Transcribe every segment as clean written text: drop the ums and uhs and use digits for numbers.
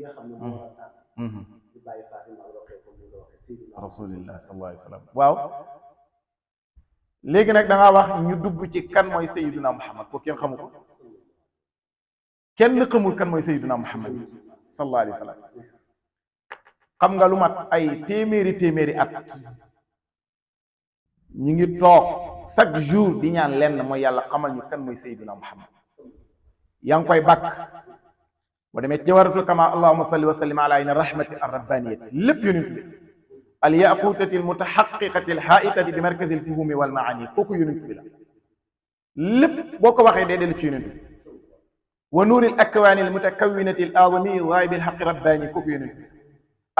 nga xam ne moo war a tànn di bàyyi Fatima ak Roqee comme ni nga waxee Seydina rasulillah sallallahu alayhi wa sallam. waaw léegi nag da ngaa wax ñu dugg ci kan mooy Seydina Muhammad ko kenn xamu ko kenn xamul kan mooy Seydina Muhammad sallallahu alayhi wa sallam. xam nga lu mat ay téeméeri at ñi ngi toog chaque jour di ñaan lenn mooy yàlla xamal ñu kan mooy Seydina Muhammad. yaa ngi koy bàkk boo demee jawharatul kamal allahumma salli wa sallim ala ayni rahmati arrabbaniyati lépp yonent bi al yaqutati al mutahaqiqati al haitati bi markazi al fuhumi wal maani kooku yonent bi la lépp boo ko waxee day dellu ci yonent bi wa nuuri al akwaani al mutakawinati al azami zaahibi al haqi rabbani kooku yonent bi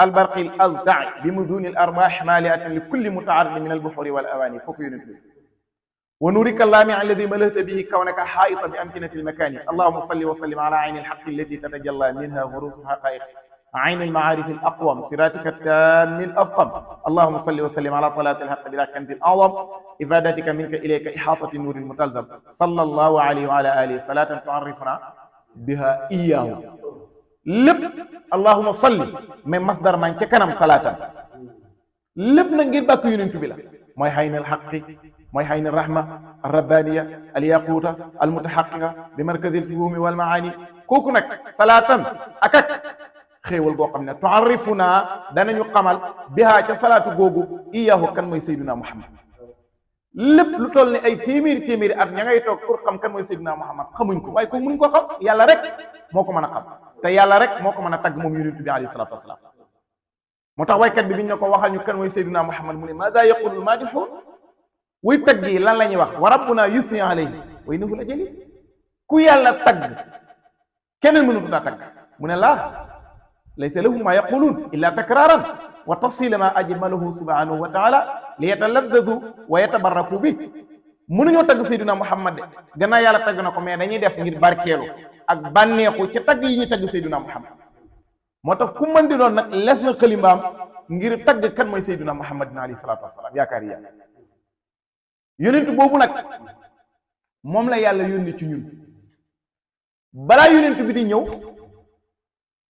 al barqi al azda'i bi muduni al arwah maliatin li kulli mutaaridin min al buhuri wal awani kooku yonent bi wa nuurika allaami alladi malahta bihi kawnaka xaayita bi amkinati almakaani allahuma salli wa sallim ala ayni alxaqi allati tatajalla minha hurusu xaqaiq ayni almaarifi alaqwam siratika taami alasqam allahuma salli wa sallim ala talaati alxaq bila kanti alazam ifadatika minka ilayka ixaatati nuuri almutalzam salla allahu alayhi wa ala alihi salatan tuarrifuna biha iyahu lépp allahuma salli mais masdar maa ngi ca kanam salaatan lépp nag ngir bàkk yonent bi la mooy xayni alxaqi mooy xayni rahma arrabbaniya alyaquuta almutaxaqiqa bi markazi alfuhumi walmaani kooku nag salaatan akak xéewal goo xam ne tuarrifuna danañu xamal bihaa ca salaatu googu iyahu kan mooy Seydina Muhammad. lépp lu toll ni ay téeméeri at ña ngay toog pour xam kan mooy Seydina Muhammad xamuñ ko waaye kooku mënuñ ko xam yàlla rek moo ko mën a xam te yàlla rek moo ko mën a tagg moom yonent bi alayhi salaatu wasalaam. moo tax waykat bi biñ ne ko waxal ñu kan mooy Seydina Muhammad mu ne maada yaqulu lmaadixuun wuy tagg yi lan la ñuy wax wa rabbuna yusni alayhi wa innahu la jalil ku yàlla tagg keneen mënu daa tagg mu ne laa laysa lahum ma yaquluun illa takraran wa tafsila ma ajmalahu subhanahu wa taala li yataladdadu wa yatabarraku bi mënuñoo tagg Seydina Muhammad de gannaaw yàlla tagg na ko mais dañuy def ngir barkeelu ak bànneexu ci tagg yi ñuy tagg Seydina Muhammad. moo tax ku mën di doon nag les na xëlimbaam ngir tagg kan mooy Seydina Muhammad alayhi salaatu wasalaam yaakaar yi yàlla yonent boobu nag moom la yàlla yónni ci ñun balaa yonent bi di ñëw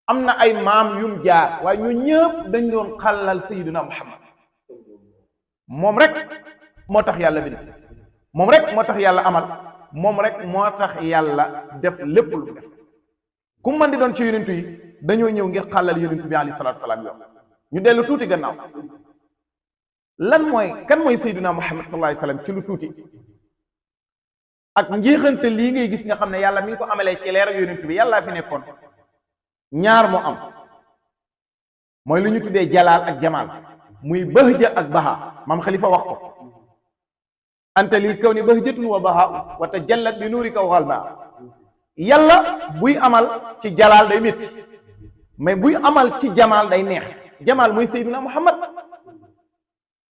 am na ay maam yum jaar waaye ñu ñëpp dañ doon xàllal Seydina Muhammad moom rek moo tax yàlla bind moom rek moo tax yàlla amal moom rek moo tax yàlla def lépp lu def ku mën di doon ci yonent yi dañoo ñëw ngir xàllal yonent bi alayhi salaatu wasalaam yow ñu dellu tuuti gannaaw lan mooy kan mooy Seydina Muhammad sallallahu alayhi wasallam ci lu tuuti ak njeexante lii ngay gis nga xam ne yàlla mi ngi ko amalee ci leer ak yonent bi yàllaa fi nekkoon ñaar moo am mooy lu ñu tuddee jalaal ak jamaal muy bahja ak baha maam xalifa wax ko anta lil kawni bahjatun wa baha wa tajallat bi nuurika wa ghalba yàlla buy amal ci jalaal day métti mais buy amal ci jamaal day neex jamaal mooy Seydina Muhammad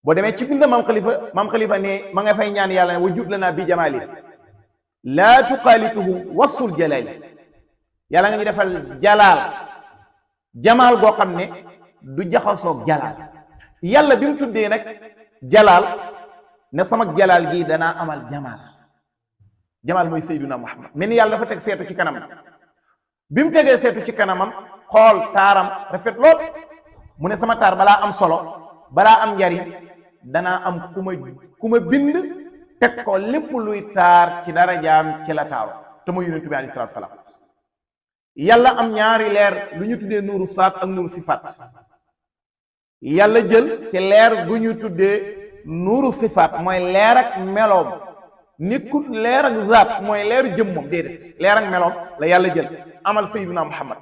boo demee ci bind maam xalifa ne ma nga fay ñaan yàlla ne wa jud lana bi jamaali laa tuqaalituhu wassul jalaali yàlla nga ñu defal jalaal jamaal goo xam ne du jaxasoog jalaal yàlla bi mu tuddee nag jalaal ne sama jalaal gii danaa amal jamaal mooy Seydina Muhammad mel ni yàlla dafa teg seetu ci kanamam bi mu tegee seetu ci kanamam xool taaram rafet lool mu ne sama taar balaa am solo balaa am njariñ danaa am ku ma bind teg ko lépp luy taar ci darajaam ci la taaru te mooy yonent bi alayhi salaatu salaam yàlla am ñaari leer lu ñu tuddee nuuru saat ak nuuru sifaat yàlla jël ci leer gu ñu tuddee nuuru sifaat mooy leer ak meloom nekkul leer ak zaat mooy leeru jëm moom déedéet leer ak meloom la yàlla jël amal Sayyiduna Muhammad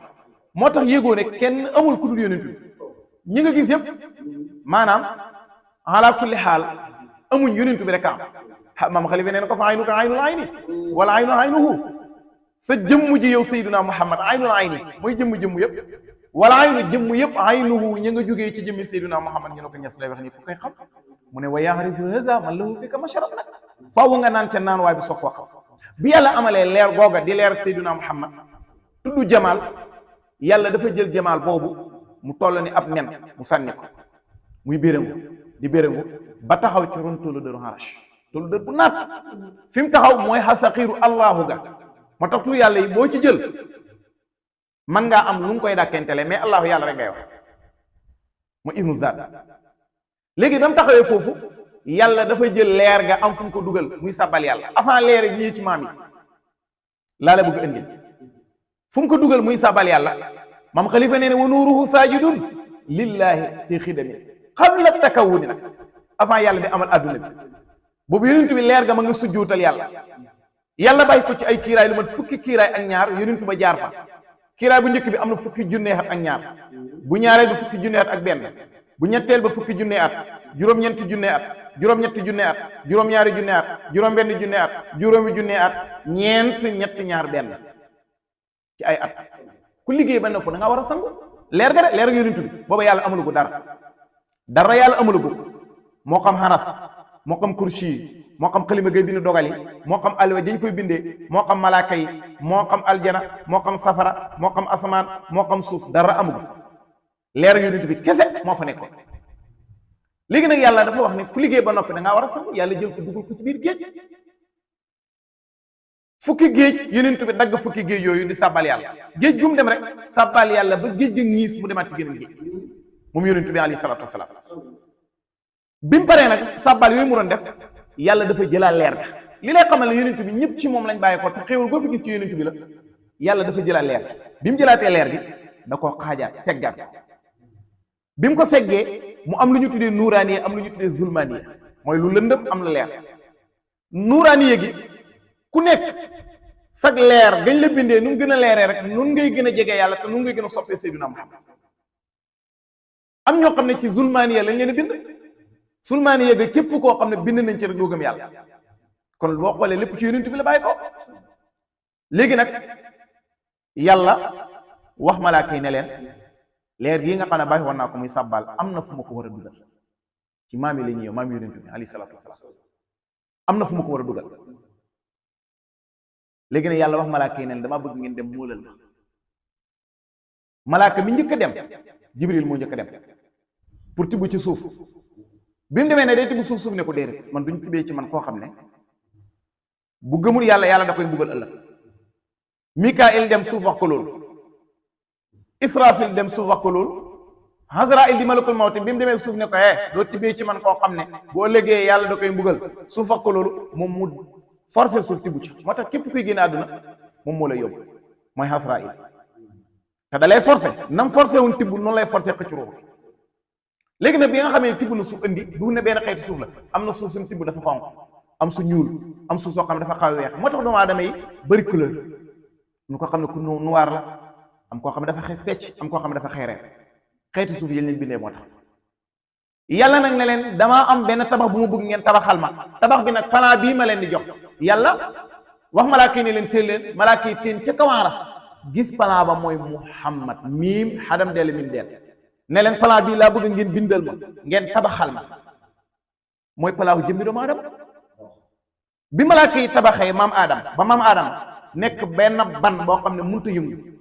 moo tax yégoo ne kenn amul ku dul yonent bi ñi nga gis yëpp maanaam ala kulli xaal amuñ yonent bi rek am maam xalifa nee na ko fa aynuka aynul ayni wala aynu aynuhu sa jëmm ji yow Sayyiduna Muhammad aynul ayni mooy jëmm yëpp wala aynu jëmm yëpp aynuhu ñi nga jógee ci jëmmi Sayyiduna Muhammad ñu ne ko ñes lay wax ni ku koy xam mu ne wa yaarifu hada man lahu fika masharab nag faaw nga naan ca naan waay bi soog koo xam bi yàlla amalee leer googa di leer Sayyiduna Muhammad tudd jamaal yàlla dafa jël jamaal boobu mu toll ni ab nen mu sànni ko muy béréngu ba taxaw ci ron tollu dëru harash tollu dër bu naat fi mu taxaw mooy xasaqiiru allahu ga moo tax tur yàlla yi boo ci jël man ngaa am lu nga koy dàkkentele mais allahu yàlla rek ngay wax mu ismu zaat. léegi ba mu taxawee foofu yàlla dafa jël leer ga am fu mu ko dugal muy sàbbal yàlla avant leer yi ñii ci maam yi laa la bëgg indi fu mu ko dugal muy sàbbal yàlla maam xalifa nee ne wa nuuruhu saajidun lillahi fi xidami qabla takawuni nag avant yàlla di amal adduna bi boobu yonent bi leer ga ma nga sujjuutal yàlla yàlla bàyyi ko ci ay kiiraay lu mat fukki kiiraay ak ñaar yonent ba jaar fa kiiraay bu njëkk bi am na fukki junne at ak ñaar bu ñaareel ba fukki junne at ak benn bu ñetteel ba fukki junne at juróom-ñeenti junne at juróom-ñetti junne at juróom-ñaari junne at juróom-benn junne at juróomi junne at ñett ñaar benn ci ay at ku liggéey ba nopp da nga war a sangu leer ga de leer ga yonent bi booba yàlla amulu ko dara yàlla amulu ko moo xam xaras moo xam kursi moo xam xalima gay bind dogal yi moo xam alwa dañ koy bindee moo xam malaaka yi moo xam aljana moo xam safara moo xam asamaan moo xam suuf dara amu ko leer yonent bi kese moo fa nekkoon. léegi nag yàlla dafa wax ne ku liggéey ba noppi da ngaa war a sangu yàlla jël ko dugal ko ci biir géej fukki géej yonent bi dagg fukki géej yooyu di sàbbal yàlla géej gu mu dem rek sàbbal yàlla ba géej gi ñiis mu demaat ci geneen géej moom yonent bi alayhi salaatu wasalaam bi mu paree nag sàbbal yooyu mu doon def yàlla dafa jëlaat leer ga li lay xamal ne yonent bi ñëpp ci moom lañ bàyyi ko te xéewal boo fi gis ci yonent bi la yàlla dafa jëlaat leer gi bi mu jëlaatee leer gi da koo xaajaat seggaat ko bi mu ko seggee mu am lu ñu tuddee nuuraaniya am lu ñu tuddee zulmaaniya mooy lu lëndëm am la leer nuuraaniya gi ku nekk sag leer gañ la bindee nu mu gën a leeree rek nun ngay gën a jege yàlla te nun ngay gën a soppee Seydina Muhammad am ñoo xam ne ci zulmaaniya lañ leen a bind zulmaaniya ga képp koo xam ne bind nañ ci rek doo gëm yàlla kon boo xoolee lépp ci yonent bi la bàyyi ko léegi nag yàlla wax malaaka yi ne leen leer gii nga xam ne bàyyi woon naa ko muy sàbbal am na fu ma ko war a dugal ci maam yi la ñuy ñëw maam yonent bi alayhi salaatu wasalaam am na fu ma ko war a dugal léegi ne yàlla wax malaaka yi ne dama bëgg ngeen dem móolal ma malaaka mi njëkk a dem jibril moo njëkk a dem pour tibb ci suuf bi mu demee ne day tibb suuf ne ko déedéet man duñ tibbee ci man koo xam ne bu gëmul yàlla yàlla da koy mbugal ëllëg mikail dem suuf wax ko loolu israfil dem suuf wax ko loolu Hazraïl di malakul mawti bi mu demee suuf ne ko doo tibbee ci man koo xam ne boo ëllëgee yàlla da koy mbugal suuf wax ko loolu moom mu forcé suuf tibb ci moo tax képp kuy génn àdduna moom moo lay yóbbu mooy Hazraïl te da lay forcé nam forcé wuñ tibb noonu lay forcé xëcc ruux léegi nag bi nga xamee ne tibb na suuf indi du ne benn xeeti suuf la am na suuf suñu tibb dafa xonq am su ñuul am suuf soo xam ne dafa xaw a weex moo tax doomu aadama yi bëri couleur ñu ko xam ne ku noir la am koo xam ne dafa xees pecc am koo xam ne dafa xeereer xeeti suuf yi leen bindee moo tax yàlla nag ne leen damaa am benn tabax bu ma bëgg ngeen tabaxal ma tabax bi nag plan bii ma leen di jox yàlla wax malaaka yi ne leen téel leen malaaka yi téen ca kawaaras gis plan ba mooy Muhammad miim xadam dell min deel ne leen plan bii laa bëgg ngeen bindal ma ngeen tabaxal ma mooy plan wu jëmmi doomu aadama bi malaaka yi tabaxee maam aadama ba maam aadama nekk benn ban boo xam ne mënut a yëngu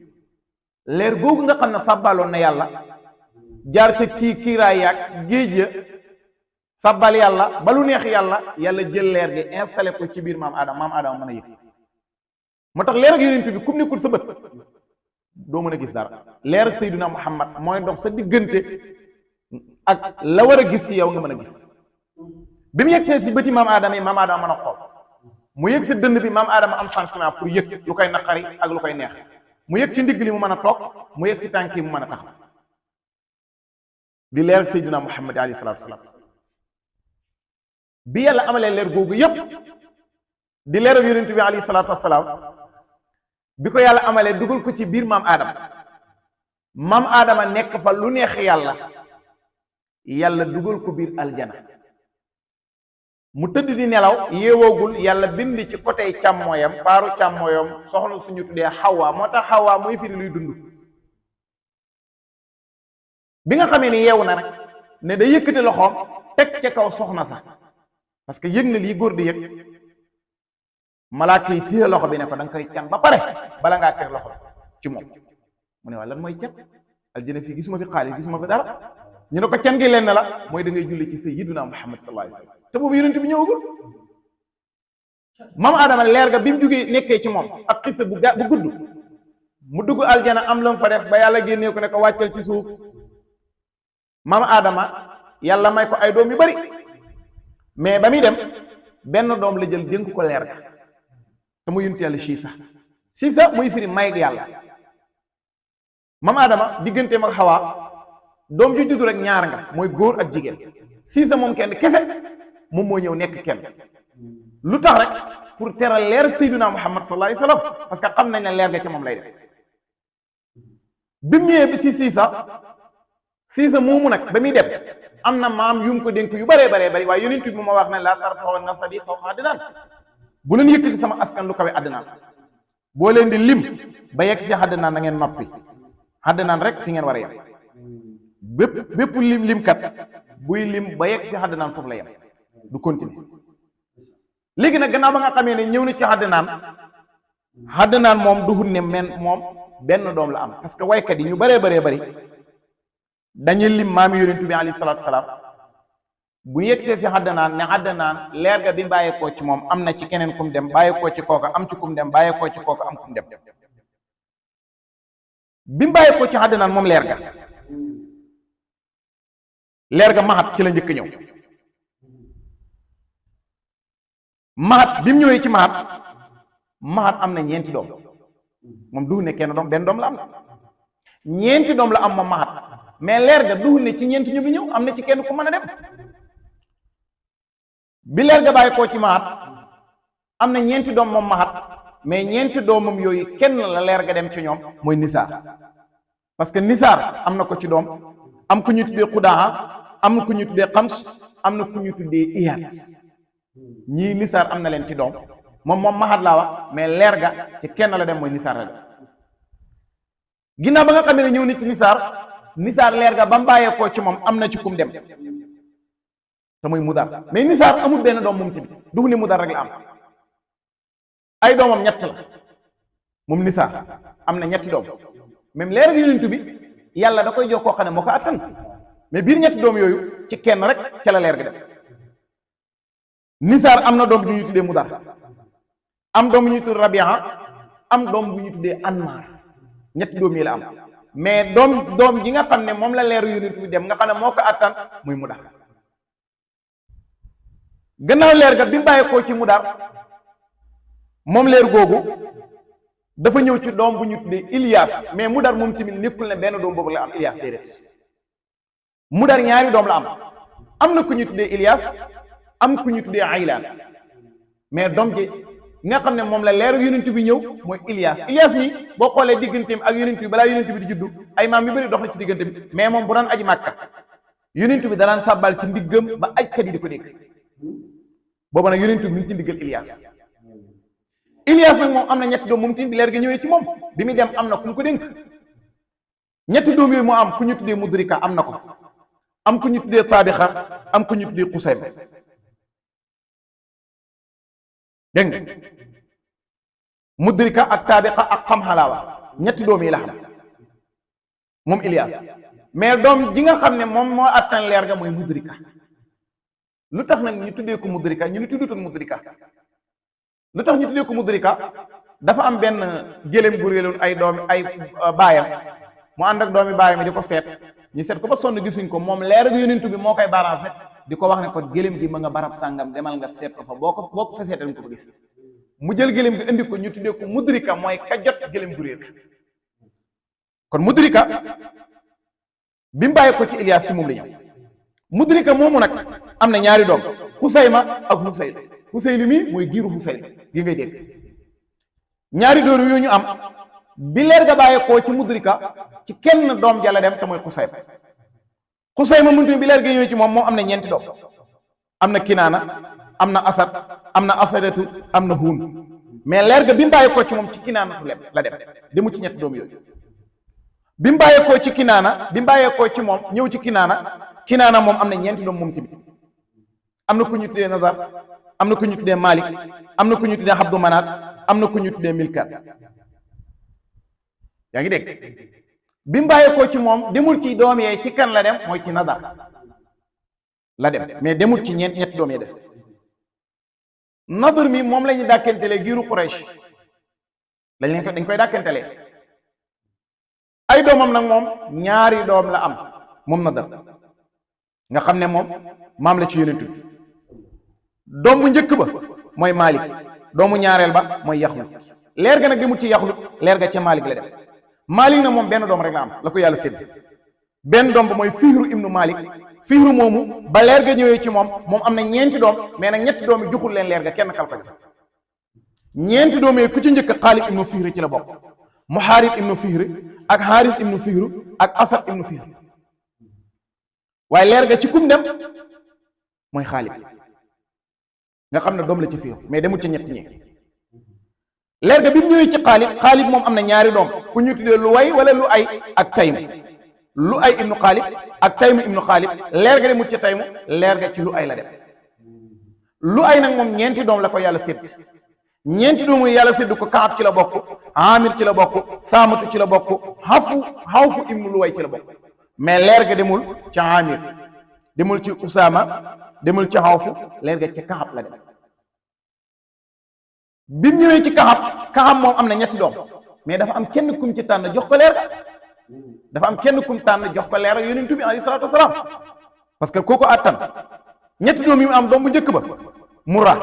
leer googu nga xam ne sàbbaloon na yàlla jaar ca kiiraay yaag géej ya sàbbal yàlla ba lu neex yàlla yàlla jël leer gi installé ko ci biir maam aadama mën a yëg moo tax leer ak yonent bi kum nekkul sa bët doo mën a gis dara leer ak Seydina Muhammad mooy dox sa diggante ak la war a gis ci yow nga mën a gis bi mu yëg see si bëti maam aadama yi maam aadama mën a xool mu yëg si dënn bi maam aadama am sentiment pour yëg lu koy naqari ak lu koy neex mu yëg ci ndigg li mu mën a toog mu yëg si tànk yi mu mën a taxaw di leer ak Seydina Muhammad alayhi salaatu wasalaam bi yàlla amalee leer googu yépp di leer ak yonent bi alayhi salaatu wasalaam bi ko yàlla amalee dugal ko ci biir maam aadama nekk fa lu neex yàlla dugal ko biir aljana mu tëdd di nelaw yeewoogul yàlla bind ci côté càmmooyam faaru càmmooyam soxna suñu tuddee xawaa moo tax xawaa mooy firi luy dund bi nga xamee ni yeewu na rek ne da yëkkati loxoom teg ca kaw soxna sax parce que yëg na lii góor di yëg malaaka yi téye loxo bi ne ko da nga koy can ba pare bala ngaa teg loxo ci moom mu ne waa lan mooy can aljana fii gisuma fi xaalis gisuma fi dara ñu ne ko can gi lenn la mooy da ngay julli ci sayyiduna Muhammad sallallahu alayhi wasallam te boobu yonent bi ñëwagul maam Adama leer ga bi mu jógee nekkee ci moom ak xisa bu gudd mu dugg aljana am lu mu fa def ba yàlla génnee ko ne ko wàccal ci suuf maam Adama yàlla may ko ay doom yu bari mais ba muy dem benn doom la jël dénk ko leer ga te mu yuntu yàlla siisa muy firi may ak yàlla maam Adama digganteem ak Xawaa doom ju juddu rek ñaar nga mooy góor ak jigéen siisa moom kenn kese moom moo ñëw nekk kenn lu tax rek pour teral leer ak Seydina Muhammad sallallahu alayhi wasallam parce que xam nañ ne leer ga ca moom lay def bi mu ñëwee bi si siisa moomu nag ba muy dem am na maam yu mu ko dénk yu bëree bari waaye yonent bi mu ma wax ne laa tarfa'u nasabi fawqa adnaan bu leen yëkkati sama askan lu kawe àddinaan boo leen di lim ba yegg si àddinaan na ngeen noppi àddinaan rek fi ngeen war a yem bépp limkat buy lim ba yegg si àddinaan foofu la yem du continuer léegi nag gannaaw ba nga xamee ne ñëw na ci àddinaan moom duhut ne moom benn doom la am parce que waykat yi ñu bëree bari dañuy lim maami yonent bi alayhi salaatu salaam bu yegsee si àddinaan ne àddinaan leer ga bi bàyyeekoo ci moom am na ci keneen kum dem bàyyeekoo ci kooka am ci kum dem bàyyeekoo ci kooka am kum dem bi mu bàyyeekoo ci àddinaan moom leer ga maxat ci la njëkk ñëw maxat bi mu ñëwee ci maxat am na ñeenti doom moom duhu ne kenn doom benn doom la am ñeenti doom la am moom maxat mais leer ga duhu ne ci ñeenti ñu bi ñëw am na ci kenn ku mën a dem bi leer ga bàyyi koo ci maxat am na ñeenti doom moom maxat mais ñeenti doomam yooyu kenn la leer ga dem ci ñoom mooy nisaar parce que nisaar am na ko ci doom am ku ñu tuddee xudaa am na ku ñu tuddee xams am na ku ñu tuddee iyaat ñii nisaar am na leen ci doom moom maxat laa wax mais leer ga ci kenn la dem mooy nisaar la dem ginnaaw ba nga xam ne ñëw ni ci nisaar leer ga ba mu bàyyeekoo ci moom am na ci kum dem te muy mudar mais nisaar amul benn doom moom tamit du ne mudar rek la am ay doomam ñett la moom nisaar am na ñetti doom même leer ak yonent bi yàlla da koy jox koo xam ne moo ko attan mais biir ñetti doom yooyu ci kenn rek ca la leer ga dem nisaar am na doom bu ñuy tuddee mudar am doom bu ñuy tuddee rabia am doom bu ñuy tuddee anmar ñetti doom yi la am mais doom ji nga xam ne moom la leeru yonent bi dem nga xam ne moo ko attan muy mudar gannaaw leer ga bi mu bàyyeekoo ci mudar moom leer googu dafa ñëw ci doom bu ñu tuddee Ilias mais mudar moom tamit nekkul ne benn doom boobu la am Ilias déedéet mudar ñaari doom la am na ku ñu tuddee Ilias am ku ñu tuddee Aylaan mais doom ji nga xam ne moom la leeru yonent bi ñëw mooy Ilias mi boo xoolee digganteem ak yonent bi balaa yonent bi di juddu ay maam yu bëri dox na ci diggante bi mais moom bu daan aji màkka yonent bi danaan sàbbal ci ndiggam ba ajkat yi di ko dégg boobu nag yonent bi mu ngi ci ndiggal Ilias nag moom am na ñetti doom moom tamit bi leer ga ñëwee ci moom bi muy dem am na ku mu ko dénk ñetti doom yooyu moo am ku ñu tuddee Mudrika am na ko am ku ñu tuddee Taabixa am ku ñu tuddee Xusayma dégg nga Mudrika ak Taabixa ak Xamxalaawa ñetti doom yi la xam moom Ilias mais doom ji nga xam ne moom moo attan leer ga mooy Mudrika lu tax nag ñu tuddee ko Mudrika ñu ni tuddutoon Mudrika lu tax ñu tuddee ko Mudrika dafa am benn gëléem gu réeloon ay doomi ay baayam mu ànd ak doomi baayam yi di ko seet ñu seet ko ba sonn gisuñ ko moom leer ga yonent bi moo koy balancé di ko wax ne ko gëléem gi ma nga barab sàngam demal nga seet ko fa boo ko fa seetal nga ko fa gis mu jël gëléem gi indi ko ñu tuddee ko Mudrika mooy ka jot gëléem gu réer kon Mudrika bi mu bàyyi ko ci Ilias ci moom la ñëw Mudrika moomu nag am na ñaari doom Xusayma ak Xusaylu mi mooy giiru Xusaylu gi ngay dégg ñaari doom yooyu ñu am bi leer ga bàyyeekoo ci Mudrika ci kenn doom jala dem te mooy Xusayma mënut bi leer ga ñëwee ci moom am na ñeenti doom am na Kinaana am na Asad am na Asadatu am na Huun mais leer ga bi mu bàyyeekoo ci moom ci Kinaana la dem demu ci ñetti doom yooyu bi mu bàyyeekoo ci Kinaana bi mu bàyyeekoo ci moom ñëw ci Kinaana moom am na ñeenti doom moom tamit am na ku ñu tuddee Nazar am na ku ñu tuddee Malik am na ku ñu tuddee Abdu Manaat am na ku ñu tuddee Milkaat yaa ngi dégg bi mu bàyyeekoo ci moom demul ci doom yee ci kan la dem mooy ci Nazar la dem mais demul ci ñetti doom yee des Nadr mi moom la ñuy dàkkantelee giiru Quraysh dañ koy dàkkantelee ay doomam nag moom ñaari doom la am moom Nadar nga xam ne moom maam la ci yonent bi doom bu njëkk ba mooy Malik doomu ñaareel ba mooy Yaxlut leer ga nag di mu ci Yaxlut leer ga ca Malik la dem Malik na moom benn doom rek la am la ko yàlla sédd benn doom ba mooy Fihru ibnu Malik Fihru moomu ba leer ga ñëwee ci moom am na ñeenti doom mais nag ñetti doom yi joxul leen leer ga kenn kal ko jox ñeenti doom yi ku ci njëkk Xaalid ibnu Fihri ci la bokk Muhaarib ibnu Fihri ak Haaris ibnu Fihri ak Asad ibnu Fihri waaye leer ga ci kum dem mooy Xaalid nga xam ne doom la ci Fihri mais demul ci ñetti ñi leer ga bi mu ñëwee ci Xaalid moom am na ñaari doom ku ñu tuddee Luway wala lu ay ak Taym lu ay ibnu Xaalid ak Taym ibnu Xaalid leer ga demul ci Taym leer ga ci lu ay la dem lu ay nag moom ñeenti doom la ko yàlla sédd ñeenti doomu yàlla sédd ko Kaab ci la bokk Amir ci la bokk Saamatu ci la bokk Xawfu ibnu Luway ci la bokk mais leer ga demul ci Amir demul ci Usaama demul ci Xawfu leer ga ci Kaab la dem bi mu ñëwee ci Kaab moom am na ñetti doom mais dafa am kenn kum ci tànn jox ko leer ga dafa am kenn kum tànn jox ko leer yonent bi alayhi salaatu wasalaam parce que kooku attan ñetti doom yi mu am doom bu njëkk ba Murra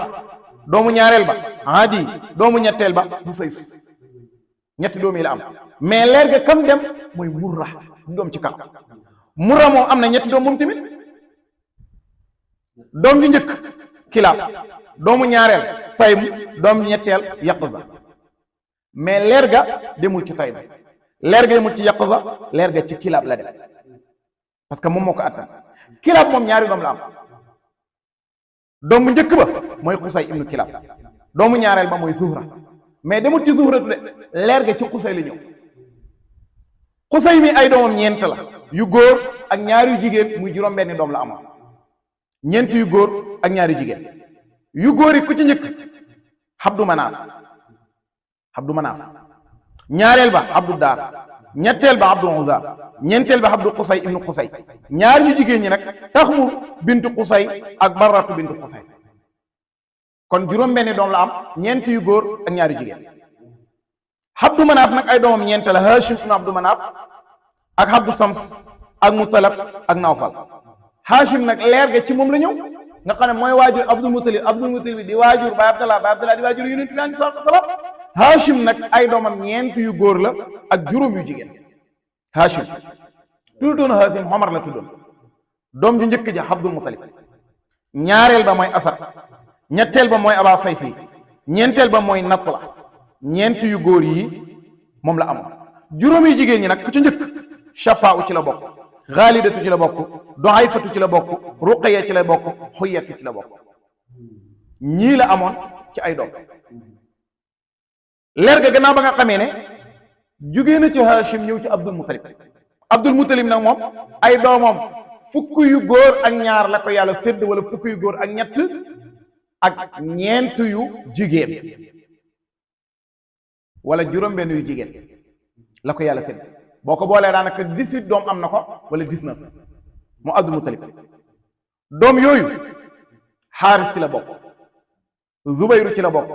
doomu ñaareel ba Adi doomu ñetteel ba Husaysu ñetti doom yi la am mais leer ga kam dem mooy Murra du doom ci Kaab Murra moom am na ñetti doom moom tamit doom ju njëkk Kilaab doomu ñaareel Taym doom ñetteel Yaqza mais leer ga demul ci Taym leer ga demul ci Yaqza leer ga ci Kilaab la dem parce que moom moo ko attan Kilaab moom ñaari doom la am doom bu njëkk ba mooy Xusay ibnu Kilaab doomu ñaareel ba mooy Zuhra mais demul ci Zuhra de leer ga ci Xusay la ñëw Xusay mi ay doomam ñeent la yu góor ak ñaari yu jigéen muy juróom-benni doom la amoon ñeent yu góor ak ñaari jigéen yu góor yi ku ci njëkk Abdu Manaaf ñaareel ba Abdu Daar ñetteel ba Abdu Uzza ñeenteel ba Abdu Qusay ibnu Qusay ñaar ñu jigéen ñi nag Taxmur bintu Qusay ak Barratu bintu Qusay kon juróom-benni doom la am ñeent yu góor ak ñaari jigéen Abdu Manaaf nag ay doomam ñeent la Hashim ibnu Abdu Manaaf ak Abdu Sams ak Mutalab ak Nawfal Hashim nag leer ga ci moom la ñëw nga xam ne mooy waajur Abdul Mutalib di waajur Baay Abdallah di waajur Yonent bi alayhi salaatu wa salaam Hashim nag ay doomam ñeent yu góor la ak juróom yu jigéen Hashim tuddoon Hashim Omar la tuddoon doom ju njëkk ja Abdul Mutalib ñaareel ba mooy Asad ñetteel ba mooy Aba Sayfi ñeenteel ba mooy Natla ñeent yu góor yi moom la amoon juróom yu jigéen ñi nag ku ci njëkk Shafaa ci la bokk Xaalidatu ci la bokk Duayfatu ci la bokk Ruqaya ci la bokk Xuyatu ci la bokk ñii la amoon ci ay doom leer ga gannaaw ba nga xamee ne jugee na ci Hashim ñëw ci Abdul Mutalib nag moom ay doomam fukk yu góor ak ñaar la ko yàlla sédd wala fukk yu góor ak ñett ak ñeent yu jigéen wala juróom-benn yu jigéen la ko yàlla sédd boo ko boolee daanaka 18 doom am na ko wala 19 mu Abdul Mutalib doom yooyu Xaaris ci la bokk Zubayru ci la bokk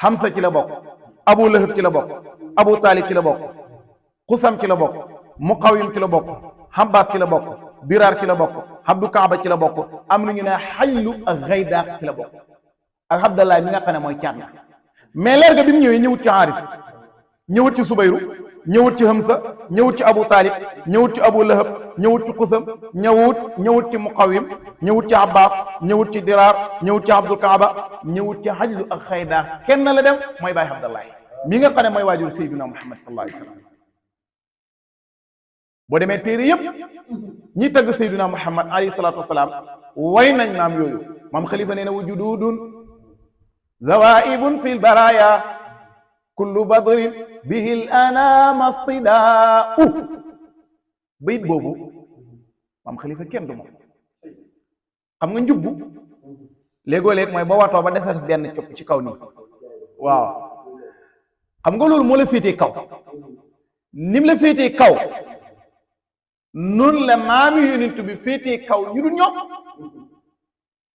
Hamza ci la bokk Abu Lahab ci la bokk Abu Talib ci la bokk Xusam ci la bokk Muqawim ci la bokk Habbaas ci la bokk Diraar ci la bokk Abdu Kaaba ci la bokk am na ñu ne Xaylu ak Xaydaaq ci la bokk ak Abdallah mi nga xam ne mooy caat na mais leer ga bi mu ñëwee ñëwut ci Xaaris ñëwut ci Subayru ñëwut ci Hamza ñëwut ci Abu Talib ñëwut ci Abu Lahab ñëwut ci Xusam ñëwut ci Muqawim ñëwut ci Habbaas ñëwut ci Diraar ñëwut ci Abdu Kaaba ñëwut ci Xaylu ak Xaydaaq kenn la dem mooy Baay Abdallah mi nga xam ne mooy waajur Seydina Muhammad sallallahu alayhi wa sallam boo demee téere yépp ñi tagg Seydina Muhammad alayhi salaatu wasalaam way nañ maam yooyu maam Xalifa nee na wujududun zawaibun fil baraya kullu badrin bihi l anama stidaau bayit boobu maam Xalifa kenn du moom xam nga njubbu léegoo-léeg mooy ba watoo ba desat benn copp ci kaw nii waaw xam nga loolu moo la féetee kaw nim la féetee kaw noonu la maami yonent bi féetee kaw ñu dul ñoom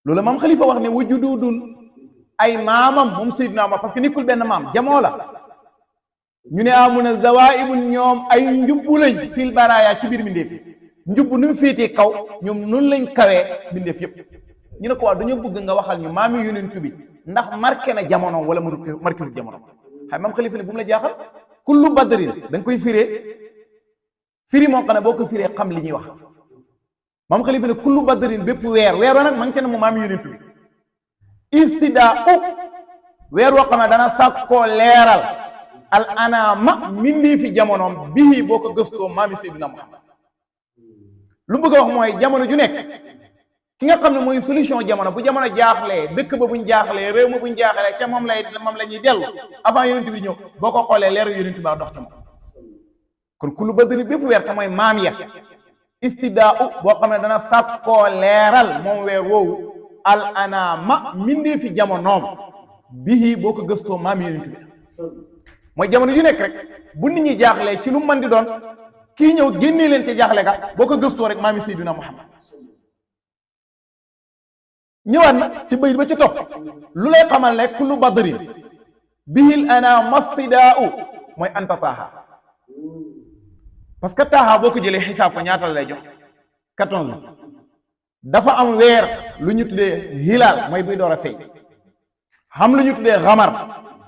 loolu maam Xalifa wax ne wujududun ay maamam moom Seydina Muhammad parce que nekkul benn maam jamoo la ñu ne amun a zawaibun ñoom ay njubbu lañ fil baraaya ci biir mbindeef yi njubbu nu mu féetee kaw ñoom noonu lañ kawee mbindeef yépp ñu ne ko waaw dañoo bëgg nga waxal ñu maami yonent bi ndax marqué na jamono wala marqué wul jamono xay maam xalifa ne bu mu la jaaxal kullu badrin da nga koy firee firi moo xam ne boo ko firee xam li ñuy wax maam xalifa ne kullu badrin bépp weer wa nag ma ngi ca ne mu maami yonent bi istidaa weer woo xam ne dana sàkkoo leeral al anama mindi fi jamonoom bii boo ko gëstoo maami Seydina Muhammad lu bëgg a wax mooy jamono ju nekk ki nga xam ne mooy solution jamono bu jamono jaaxlee dëkk ba buñ jaaxlee réew ma buñ jaaxlee ca moom la ñuy dellu avant yonent bi ñëw boo ko xoolee leeru yonent ba dox ca moom kon kullu badri bépp weer te mooy maam ya istidaa boo xam ne dana sàkkoo leeral moom weer woowu al anama mindi fi jamonoom bii boo ko gëstoo maami yonent bi mooy jamono ju nekk rek bu nit ñi jaaxlee ci lu mën di doon kii ñëw génnee leen ca jaaxle ga boo ko gëstoo rek maami Seydina Muhammad ñëwaat na ci bayit ba ci topp lu lay xamal ne kullu badrin bihil ana mastidaau mooy anta taaha parce que taaha boo ko jëlee xisaab ko ñaata la lay jox 14 dafa am weer lu ñu tuddee hilaal mooy buy door a feeñ xam lu ñu tuddee xamar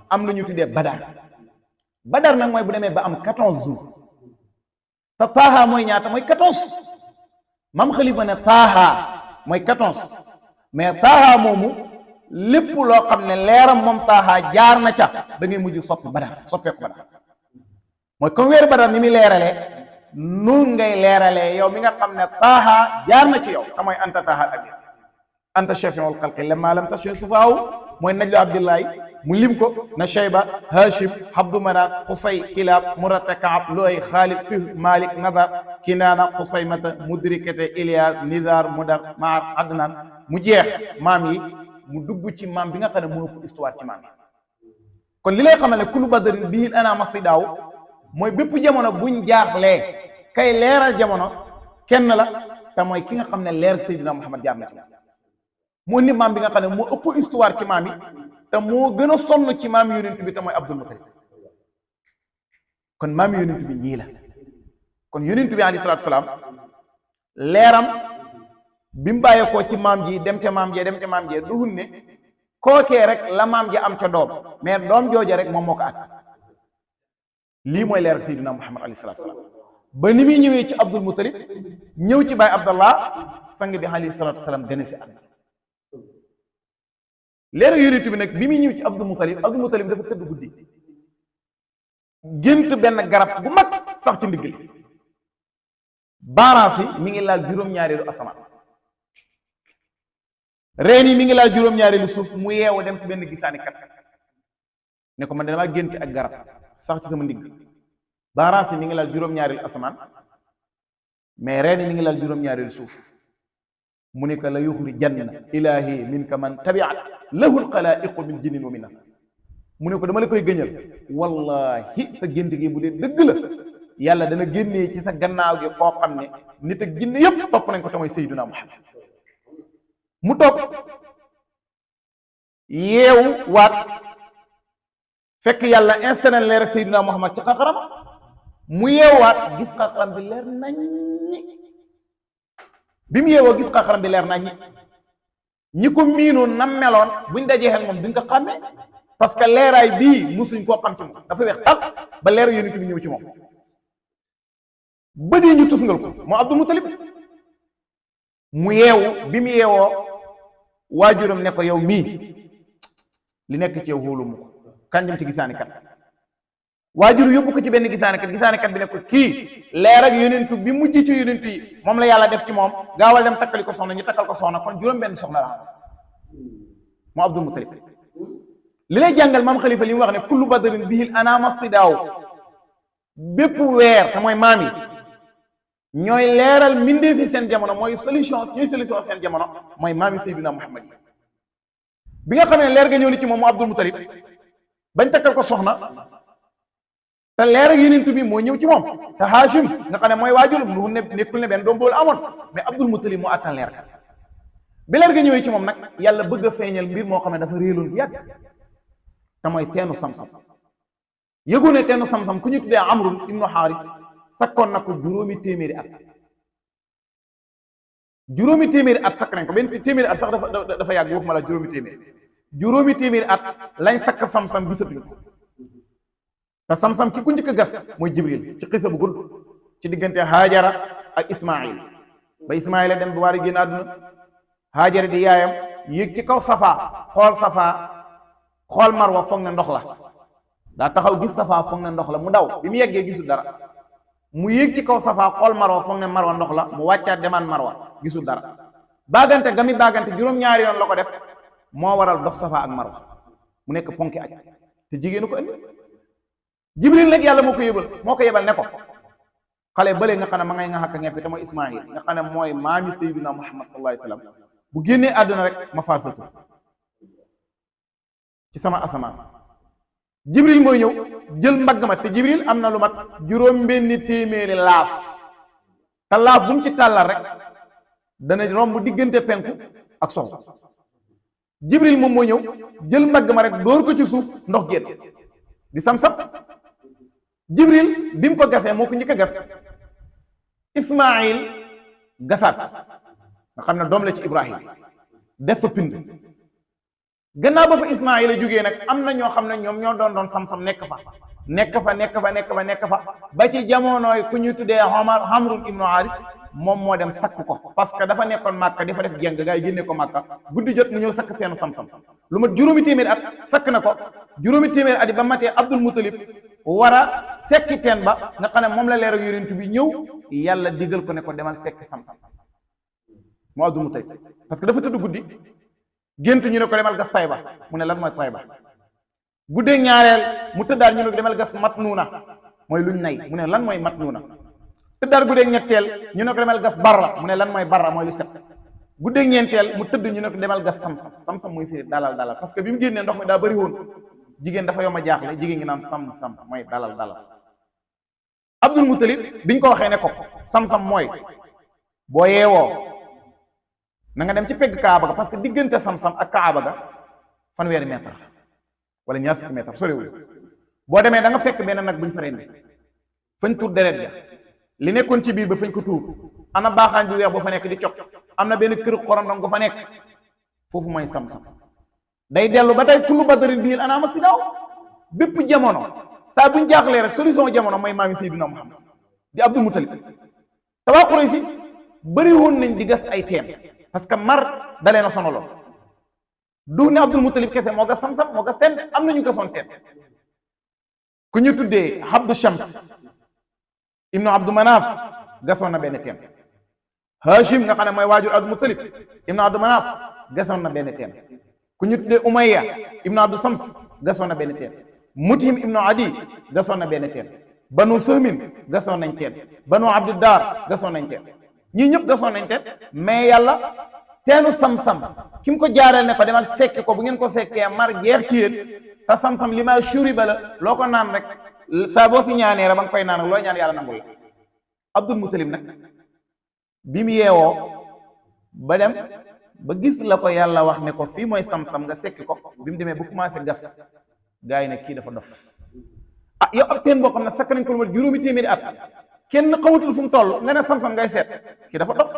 am lu ñu tuddee badar nag mooy bu demee ba am 14 jours te taaha mooy ñaata mooy 14 mam xalifa ne taaha mooy 14 mais taaha moomu lépp loo xam ne leeram moom taaha jaar na ca da ngay mujj soppeeku badar mooy comme weeru badar ni muy leeralee nun ngay leeralee yow mi nga xam ne taaha jaar na ci yow te mooy anta taaha ak anta shafiul xalqi lamma lam tashfi sufaaw mooy najlu abdillahi mu lim ko na shayba hashim habdu manat qusay kilab murata kaab looy xaalid fihr malik nadar kinaana qusaymata mudrikate ilias nizar mudar maar adnan mu jeex maam yi mu dugg ci maam bi nga xam ne moo ëpp histoire ci maam yi kon li lay xamal ne kullu badrin bihi ana mastidaaw mooy bépp jamono buñ jaaxlee kay leeral jamono kenn la te mooy ki nga xam ne leer Seydina Muhammad jaar na ci moo ni maam bi nga xam ne moo ëpp histoire ci maam yi te moo gën a sonn ci maam yonent bi te mooy Abdul Mutalib kon maam yonent bi ñii la kon yonent bi alayhi salaatu salaam leeram bi mu bàyyeekoo ci maam ji dem ca maam jee du hunne kookee rek la maam ji am ca doom mais doom jooja rek moom moo ko at lii mooy leer ak Seydina Muhammad alayhi salaatu salaam ba ni muy ñëwee ci Abdul Mutalib ñëw ci baay Abdallah sang bi alayhi salaatu salaam gën a si àdduna leeru yonent bi nag bi muy ñëw ci Abdul Mutalib dafa tëdd guddi gént benn garab bu mag sax ci ndigg li baaraas yi mi ngi laal juróom-ñaareelu asamaan reen yi mi ngi laal juróom-ñaareelu suuf mu yeewu dem ci benn gisaani kat ne ko man damaa gént ak garab sax ci sama ndigg baaraas yi mi ngi laal juróom-ñaareelu asamaan mais reen yi mi ngi laal juróom-ñaareelu suuf mu ne ko la yuxri janna ilahi min ka man tabiat lahul xalaiqu min jinnin wa min nas mu ne ko dama la koy gëñal wallahi sa gént gi bu dee dëgg la yàlla dana génnee ci sa gannaaw gi koo xam ne nit ak jinne yépp topp nañ ko te mooy Seydina Muhammad mu toog yeewu waat fekk yàlla installé leer ak Seydina Muhammad ci xaqaram mu yeewaat gis xaqaram bi leer naññi bi mu yeewoo gis xaqaram bi leer naññi ñi ko miinoon nam meloon buñ dajee ak moom duñ ko xàmmee parce que leeraay bii musuñ koo xam ci moom dafa weex tal ba leer yonent bi ñëw ci moom bët yi ñu tusngal ko moo Abdul Mutalib mu yeewu bi mu yeewoo waajuram ne ko yow mii li nekk ci yow wóolu mu ko kan dem ci gisaani kat waajur yóbbu ko ci benn gisaani kat bi ne ko kii leer ak yonentu bi mujj ci yonentu yi moom la yàlla def ci moom gaawal dem takkali ko soxna ñu takkal ko soxna kon juróom benn soxna la moo Abdul Mutalib li lay jàngal maam xalifa li mu wax ne kullu badrin bihil ana mastidaaw bépp weer te mooy maam yi ñooy leeral mbindee fi seen jamono mooy solution seen jamono mooy maami Seydina Muhammad yi bi nga xam ne leer ga ñëw ni ci moom mu Abdul Mutalib bañ takkal ko soxna te leer ak yonent bi moo ñëw ci moom te Hashim nga xam ne mooy waajuram lu nekkul ne benn doom boolu amoon mais Abdul Mutalib moo attan leer ga bi leer ga ñëwee ci moom nag yàlla bëgg a feeñal mbir moo xam ne dafa réeloon bu yàgg te mooy teenu sam-sam yëgu ne teenu sam-sam ku ñu tuddee Amrun ibnu Xaaris sakkoon na ko juróomi téeméeri at juróomi téeméeri at sakk nañ ko benn téeméeri at sax dafa yàgg waxuma la juróomi téeméeri at lañ sakk sam-sam gisatuñ ko te sam-sam ki ku njëkk a gas mooy Jibril ci xisa bu gudd ci diggante Haajara ak Ismaayil ba Ismaayil dem bi war a génn àdduna Haajara di yaayam yéeg ci kaw Safa xool Marwa foog ne ndox la daa taxaw gis Safa foog ne ndox la mu daw bi mu yeggee gisul dara mu yéeg ci kaw Safa xool Marwa foog ne Marwa ndox la mu wàccaat demaan Marwa gisul dara baagante ga mi baagante juróom-ñaari yoon la ko def moo waral dox Safa ak Marwa mu nekk ponki aj te jigéenu ko indi Jibril nag yàlla moo ko yebal ne ko xale bële nga xam ne ma ngay nga xàkk ñeppi te mooy Ismaayil nga xam ne mooy maami Sayyidina Muhammad sallallahu alayhi wa sallam bu génnee àdduna rek ma faasatu ci sama asamaan Jibril mooy ñëw jël mbagg ma te Jibril am na lu mat juróom-benni téeméeri laaf te laaf bu mu ci tàllal rek dana romb diggante penku ak soxu Jibril moom moo ñëw jël mbagg ma rek dóor ko ci suuf ndox génn di sam-sam Jibril bi mu ko gasee moo ko njëkk a gas Ismaayil gasaat nga xam ne doom la ci Ibrahim def fa pind gannaaw ba fa Ismaayil a jógee nag am na ñoo xam ne ñoom ñoo doon sam-sam nekk fa ba ci jamonooy ku ñu tuddee Amrun ibnu Haaris moom moo dem sakk ko parce que dafa nekkoon Màkka dafa def jeng gaa yi génne ko Màkka guddi jot mu ñëw sakk seenu sam-sam lu mat juróomi téeméeri at sakk na ko juróomi téeméeri at yi ba matee Abdul Mutalib war a sekki teen ba nga xam ne moom la leeral yonent bi ñëw yàlla digal ko ne ko demal sekki sam-sam moo Abdul Mutalib parce que dafa tëdd guddi gént ñu ne ko demal gas Tayba mu ne lan mooy Tayba guddee ñaareel mu tëddaal ñu ne ko demal gas Matnuuna mooy luñ nay mu ne lan mooy Matnuuna tëddaal guddee ñetteel ñu ne ko demal gas Barra mu ne lan mooy Barra mooy lu set guddee ñeenteel mu tëdd ñu ne ko demal gas sam-sam mooy firi dalal parce que bi mu génnee ndox mi daa bëri woon jigéen dafa yomb a jaaxle jigéen ngi naan sam-sam mooy dalal Abdul Mutalib biñ ko waxee ne ko sam-sam mooy boo yeewoo na nga dem ci pegg Kaaba ga parce que diggante sam-sam ak Kaaba ga fanweeri mètre wala ñaar fukki mètre sorewul boo demee da nga fekk benn nag buñ fa rendi fañ tuur deret ja li nekkoon ci biir ba fañ ko tuur ana baaxaañ bi weex ba fa nekk di cog am na benn kër xorondong ko fa nekk foofu mooy sam-sam day dellu ba tey kullu badarin bii anaama si daaw bépp jamono saa buñ jaaxlee rek solution jamono mooy maami Seydina Muhammad di Abdul Mutalib te waa Quraysh bëri woon nañ di gas ay teen parce que mar dalee na sonaloon du ne Abdul Mutalib kese moo gas sam-sam moo gas teen am nañu gasoon teen ku ñu tuddee Abdu Shams ibnu Abdu Manaaf gasoon na benn teen Hashim nga xam ne mooy waajur Abdul Mutalib ibnu Abdu Manaaf gasoon na benn teen ku ñu tuddee Umayya ibnu Abdu Sams gasoon na benn teen Mutim ibnu Adi gasoon na benn teen Banu Sahmin gasoon nañ teen Banu Abdiddar gasoon nañ teen ñii ñëpp gasoon nañ teen mais yàlla teenu sam-sam ki mu ko jaareel ne ko demal sekki ko bu ngeen ko sekkee mar geex ci yéen te sam-sam li ma shuriba la loo ko naan rek saa boo fi ñaanee rek ba nga koy naan loo ñaan yàlla nangul la Abdul Mutalib nag bi mu yeewoo ba dem ba gis la ko yàlla wax ne ko fii mooy sam-sam nga sekki ko bi mu demee ba commencé gas gaa yi ne kii dafa dof ah yow ab teen boo xam ne sakk nañ ko lu mat juróomi téeméeri at kenn xamatul fu mu toll nga ne sam-sam ngay seet kii dafa dof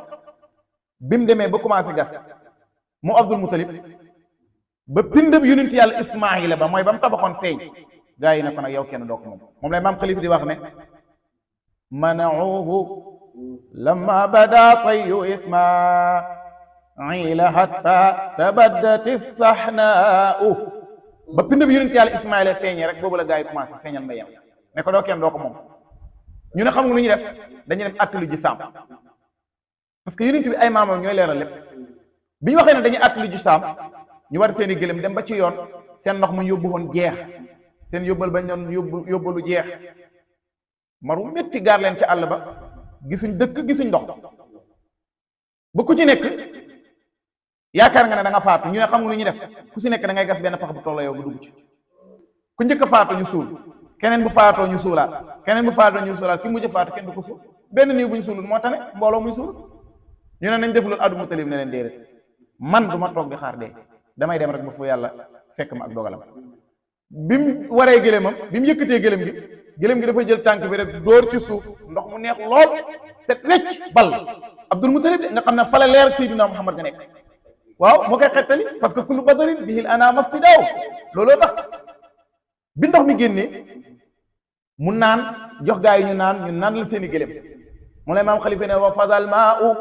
bi mu demee ba commencé gas mu Abdul Mutalib ba pindab yonent yàlla Ismaayila ba mooy ba mu tabaxoon feeñ gaa yi ne ko nag yow kenn doo ko moom lay maam Xalifa di wax ne manauhu lamma bada tayyu Ismaayila hatta tabaddat as-sahnaa'u ba pindab yonent yàlla Ismaayila feeñee rek boobu la gaa yi commencé feeñal mbayam ne ko doo kenn doo ko moom ñu ne xam nga lu ñu def dañu dem attalu ji saam parce que yonent bi ay maamam ñooy leeral lépp bi ñu waxee ne dañuy attalu ji saam ñu war seen i gëlëm dem ba ci yoon seen ndox mu yóbbu woon jeex seen yóbbal bañ doon yóbbalu jeex maru métti gaar leen ci àll ba gisuñ dëkk gisuñ ndox ba ku ci nekk yaakaar nga ne da nga faatu ñu ne xam nga lu ñuy def ku si nekk da ngay gas benn pax bu tolloo yow bu dugg ci ku njëkk a faatu ñu suul keneen bu faatoo ñu suulaat keneen bu faatoo ñu suulaat ki mujj a faatu kenn du ko suul benn nii bu ñu suulul moo tane mbooloo muy suul ñu ne nañ def loolu Abdul Mutalib ne leen déedéet man du ma toog di xaar dee damay dem rek ba fu yàlla fekk ma ak dogalam bi mu waree gëléemam bi mu yëkkatee gëléem gi dafa jël tànk bi rek dóor ci suuf ndox mu neex lool set wecc bal Abdul Mutalib de nga xam ne fala leer Seydina Muhammad nga nekk waaw moo koy xettali parce que kullu badarin bihil ana mastidaaw looloo tax bi ndox mi génnee mu naan jox gaa yi ñu naan la seeni gëléem mu lay maam xalifa ne wa fadal maau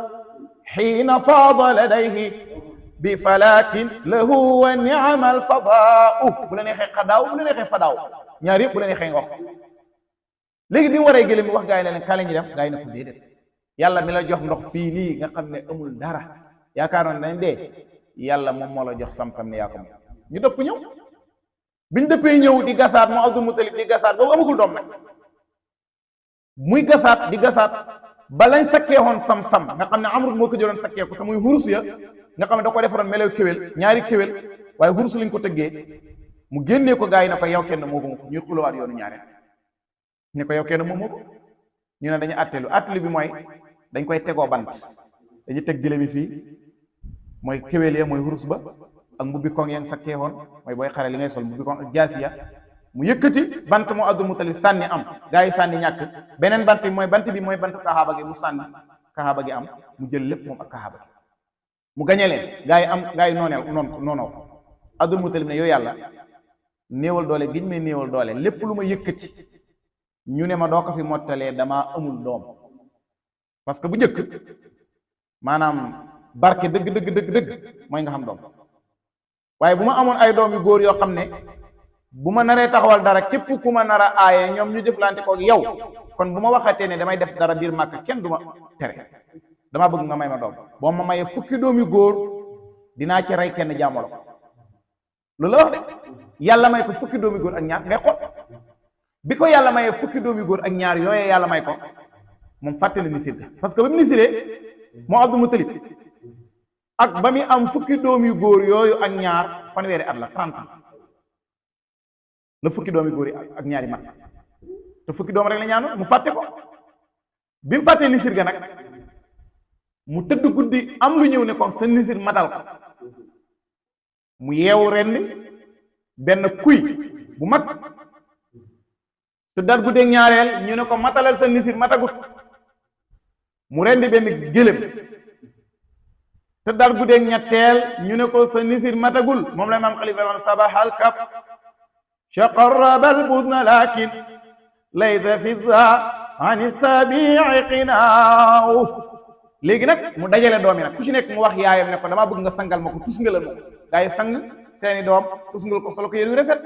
xiina faada ladayhi bi falaatin lahu wa ni'ama alfadaau bu la neexee xadaaw bu la neexee fadaaw ñaar yëpp bu la neexee nga wax léegi bi mu waree gëléem bi wax gaa yi ne leen kaa la ñu dem gaa yi ne ko déedéet yàlla mi la jox ndox fii nii nga xam ne amul dara yaakaaroon nañ dee yàlla moom moo la jox sam-sam ne yaa ko moom ñu dëpp ñëw biñ dëppee ñëw di gasaat moo Abdul Mutalib di gasaat boobu amagul doom nag muy gasaat di gasaat ba lañ sakkee woon sam-sam nga xam ne Amru moo ko jëloon sakkee ko te muy hurus ya nga xam ne da ko defaroon melew kéwél ñaari kéwél waaye hurus lañ ko tëggee mu génnee ko gaa yi ne ko yow kenn moo ko ñuy xulawaat yoonu ñaareel ne ko yow kenn moom moo ko ñu ne dañu attelu bi mooy dañ koy tegoo bant dañu teg gëléem yi fii mooy kéwél ya mooy hurus ba ak mbubbi koŋ yeen sakkee woon mooy booy xare li ngay sol mbubbi koŋ ak jaasiya mu yëkkati bant moo Abdul Mutalib sànni am gaa yi sànni ñàkk beneen bant bi mooy bantu kaxaaba gi mu sànni kaxaaba gi am mu jël lépp moom ak kaxaaba gi mu gañe leen gaa yi noonoo ko Abdul Mutalib ne yow yàlla néewal doole giñ may néewal doole lépp lu ma yëkkati ñu ne ma doo ko fi mottalee damaa amul doom parce que bu njëkk maanaam barke dëgg mooy nga xam doom waaye bu ma amoon ay doom yu góor yoo xam ne bu ma naree taxawal dara képp ku ma nar a aaye ñoom ñu jëflante koog yow kon bu ma waxatee ne damay def dara biir màkk kenn du ma tere damaa bëgg nga may ma doom boo ma mayee fukki doom yu góor dinaa ci rey kenn jàmmalo ko loolu la wax de yàlla may ko fukki doom yu góor ak ñaar ngay xool bi ko yàlla mayee fukki doom yu góor ak ñaar yooyee yàlla may ko moom fàtte na nisir ga parce que ba mu nisiree moo Abdul Mutalib ak ba muy am fukki doom yu góor yooyu ak ñaar fanweeri at la 30 ans la fukki doom yu góor yi ak ñaari mat te fukki doom rek la ñaanoon mu fàtte ko bi mu fàttee nisir ga nag mu tëdd guddi am lu ñëw ne ko sa nisir matal ko mu yeewu ren benn kuy bu mag te daat guddeeg ñaareel ñu ne ko matalal sa nisir matagut mu rendi benn gélém te daat guddeeg ñetteel ñu ne ko sa nisir matagul moom la imaam Xalifa wax sabahal kab shaqarrabal budna lakin laysa fi za ani sabii qinaaw léegi nag mu dajale doom yi nag ku ci nekk mu wax yaayam ne ko damaa bëgg nga sangal ma ko tusngalal ma ko gaa yi sang seeni doom tusngal ko solo ko yéen yu rafet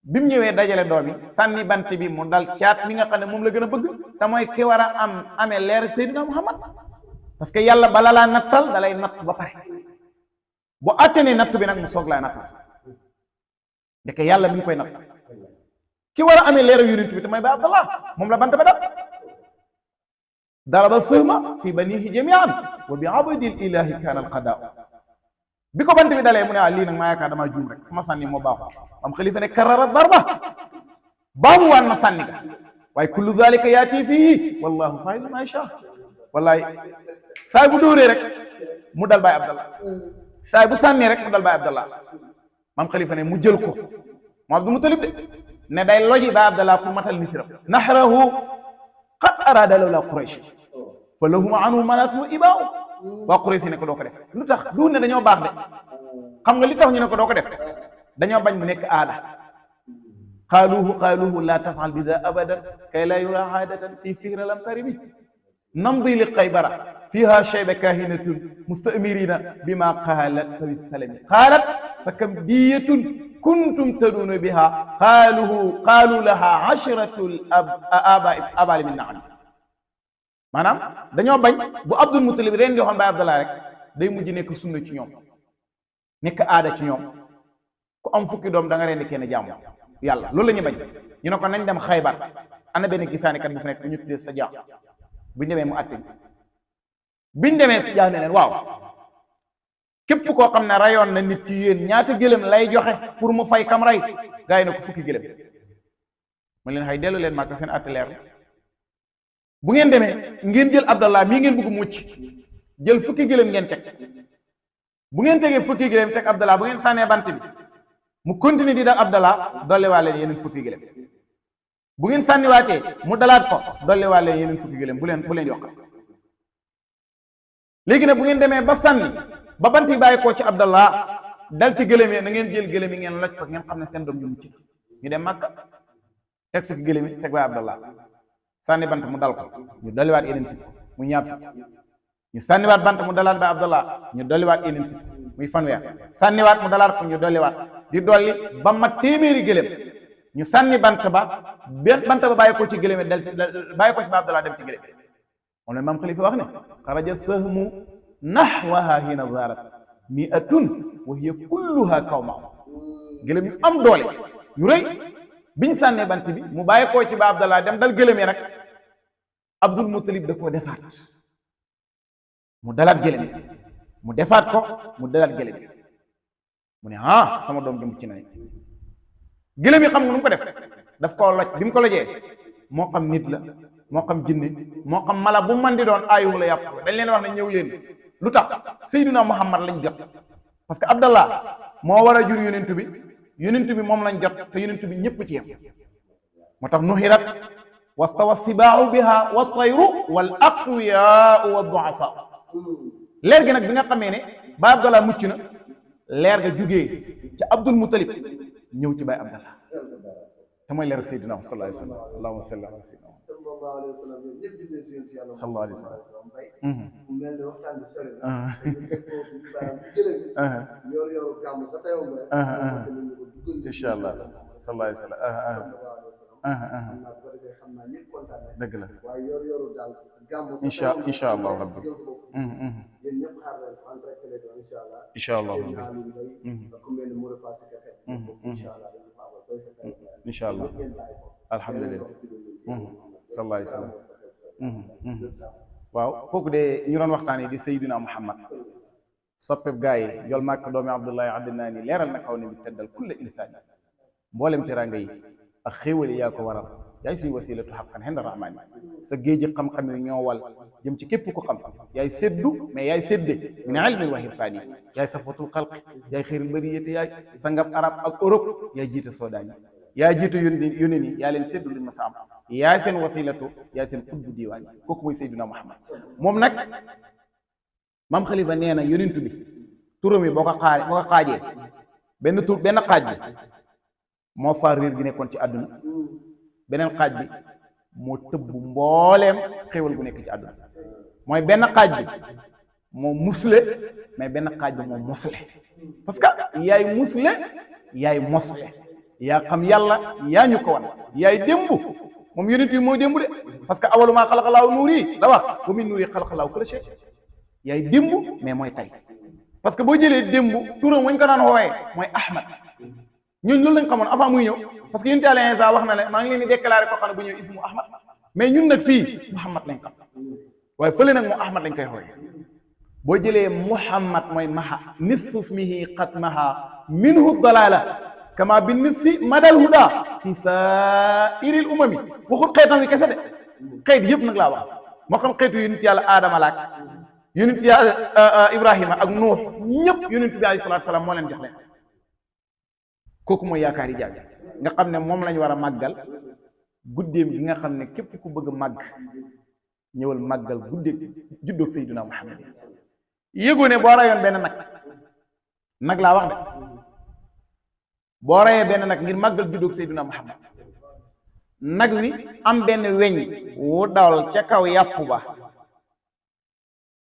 bi mu ñëwee dajale doom yi sànni bant bi mu dal caat mi nga xam ne moom la gën a bëgg te mooy ki war a amee leer Seydina Muhammad parce que yàlla bala laa nattal da lay natt ba pare bu atténé natt bi nag mu soog laa nattal ndeke yàlla mi ngi koy natt ki war a amee leer yonent bi te mooy ba Abdallah moom la bant ba dal daraba sëhma fi banihi jamian wa bi abdil ilahi kaana al qadaa bi ko bant bi dalee mu ne lii nag maa yaakaar damaa juum rek sama sànni moo baaxul am xalifa ne karara darba baamu waan na sànni ga waaye kullu dalika yaati fihi wallahu failu ma yasha wallahi saay bu dóoree rek mu dal baay Abdallah saay bu sànnee rek mu dal baay Abdallah maam xalifa ne mu jël ko mu Abdul Mutalib de ne day loji baay Abdallah pour matal nisram nahrahu qad arada lawla Quraysh fa lahum anhu manatmu ibaaw waa Quraysh ne ko doo ko def lu tax du ne dañoo baax de xam nga li tax ñu ne ko doo ko def dañoo bañ mu nekk aada qaaluhu la tafal bi da abadan kay la yura aadatan fi fihra lam taribi namdi li qaybara fiha shayba kahinatun mustamirina bima qaalat tawi salami qaalat fa kam diyatun kuntum taduna biha qaalu laha ashratu abali min naam maanaam dañoo bañ bu Abdul Mutalib ren di waxoon baay Abdallah rek day mujj nekk sunna ci ñoom nekk aada ci ñoom ku am fukki doom da nga rendi kenn jàmm yàlla loolu la ñuy bañ ñu ne ko nañ dem Xaybar ana benn gisaanikat bu fi nekk ñu tuddee sa jaax buñ demee mu àtte biñ demee si jaax ne leen waaw képp koo xam ne rayoon na nit ci yéen ñaata gëlëm lay joxe pour mu fay kam ray gaa yi ne ko fukki gëlëm ma leen xay dellu leen màkk seen àtte leer bu ngeen demee ngeen jël Abdallah mii ngeen bëgg mucc jël fukki gëlëm ngeen teg bu ngeen tegee fukki gëlëm teg Abdallah bu ngeen sànnee bant bi mu continue di dal Abdallah dolliwaat leen yeneen fukki gëléem bu ngeen sànniwaatee mu dalaat ko dolliwaat leen yeneen fukki gëléem bu leen yokk léegi nag bu ngeen demee ba sànni ba bant yi bàyyi koo ci Abdallah dal ci gëléem yi na ngeen jël gëléem yi ngeen loj ko ngeen xam ne seen doom ñu mucc ñu dem Màkka teg fukki gëléem yi teg baay Abdallah sànni bant mu dal ko ñu dolliwaat yeneen fukki mu ñaar fukki ñu sànniwaat bant mu dalaat baay Abdallah ñu dolliwaat yeneen fukki muy fanweer sànniwaat mu dalaat ko ñu dolliwaat di dolli ba mat téeméeri gëléem ñu sànni bant ba bàyyi ko ci gëléem yi bàyyi ko ci baay Abdallah dem ci gëléem moom la maam Xalifa wax ne xaraja sahmu nahwaha hina zarat mi'atun wa hiya kulluha kawma gëléem yu am doole yu rëy biñ sànnee bant bi mu bàyyi koo ci ba Abdallah dem dal gëléem yi nag Abdul Muttalib da koo defaat mu dalaat gëléem yi mu defaat ko mu dalaat gëléem yi mu ne sama doom ji mucc na ne gëléem yi xam nga nu mu ko daf koo loj bi mu ko lojee moo xam nit la moo xam jinne moo xam mala bu man di doon aayu la yàpp dañ leen wax ne ñëw leen lu tax Seydina Muhammad lañ jot parce que Abdallah moo war a jur yonent bi moom lañ jot te yonent bi ñëpp ci yem moo tax nuhirat wastawa sibaau biha wa tayru wal aqwiyaau wa duafa leer gi nag bi nga xamee ne ba Abdallah mucc na leer ga jugee ci Abdul Muttalib ñëw ci baay Abdallah te mooy leer ak Seydina sallallahu alayhi wa sallam allahumma salli ala sayyidina sallallahu alayhi wa sallam ñëpp di leen seen ci yàlla sallallahu alayhi wa sallam mu mel ne waxtaan bi sori na yor yoru gàmm sa teew nga incha allah sallallahu alayhi wa sallam xam naa ñëpp kontaan nañ dëgg la waaye yor yoru daal gàmm incha allah rabbi yéen ñëpp xaar leen en direct lay doon incha allah incha allah ku mel ne Modou Fatou Kete incha allah incha allah alhamdulilah sallallahu alayhi wa sallam waaw kooku de ñu doon waxtaanee di Seydina Muhammad soppeb gaa yi jol màkk doomi Abdullahi Adnaani leeral na kaw ne bi teddal kulla insaani mboolem teraanga yi ak xéewal yi yaa ko waral yaay suñu wasilatu xaqan xenda rahmaani sa géeji xam-xam yi ñoo wal jëm ci képp ko xam yaay séddu mais yaay sédde min ilmi wa irfaani yaay safatul xalq yaay xëyril bariyati yaay sangab arab ak Europe yaay jiite soodaani yaa jiite yónni yaa leen séddu luñ ma sa am yaay seen wasilatu yaay seen xutbu diiwaan kooku mooy Seydina Muhammad moom nag maam Xalifa nee na yonent bi turam yi boo ko xaajee benn xaaj bi moo faar réer gi nekkoon ci àdduna beneen xaaj bi moo tëbb mbooleem xéwal gu nekk ci àdduna mooy benn xaaj bi moo musle mais benn xaaj bi moo mosle parce que yaay musle yaay mosle yaa xam yàlla yaa ñu ko wan yaay démb moom yonent bi mooy démb de parce que awalu maa xalaqalaahu nuuri la wax wa min nuuri xalaqalaahu kulla shay yaay démb mais mooy tey parce que boo jëlee démb turam wañ ko daan woowee mooy Ahmad ñooñu loolu lañ xamoon avant muy ñëw parce que yonent Yàlla Iisaa wax na ne maa ngi leen di déclaré ko xam ne bu ñëw ismu Ahmad mais ñun nag fii Muhammad lañ xam waaye fële nag moo Ahmad lañ koy xoolee boo jëlee Muhammad mooy maha nisfu ismihi qad maha minhu dalala kama bi nisfi madal huda fi saa'iril umami waxut xeetam wi kese de xeet yëpp nag laa wax moo xam xeetu yonent Yàlla Aadama laak yonent Yàlla Ibrahima ak Nuux ñëpp yonent bi alayhi salaatu salaam moo leen jox leen kooku mooy yaakaar yi jàng nga xam ne moom lañ war a màggal guddeem gi nga xam ne képp ku bëgg a màgg ñëwal màggal guddeeg juddoog Seydina Muhammad yëgoo ne boo rayoon benn nag laa wax de boo rayee benn nag ngir màggal juddoog Seydina Muhammad nag wi am benn weñ wu dawal ca kaw yàpp ba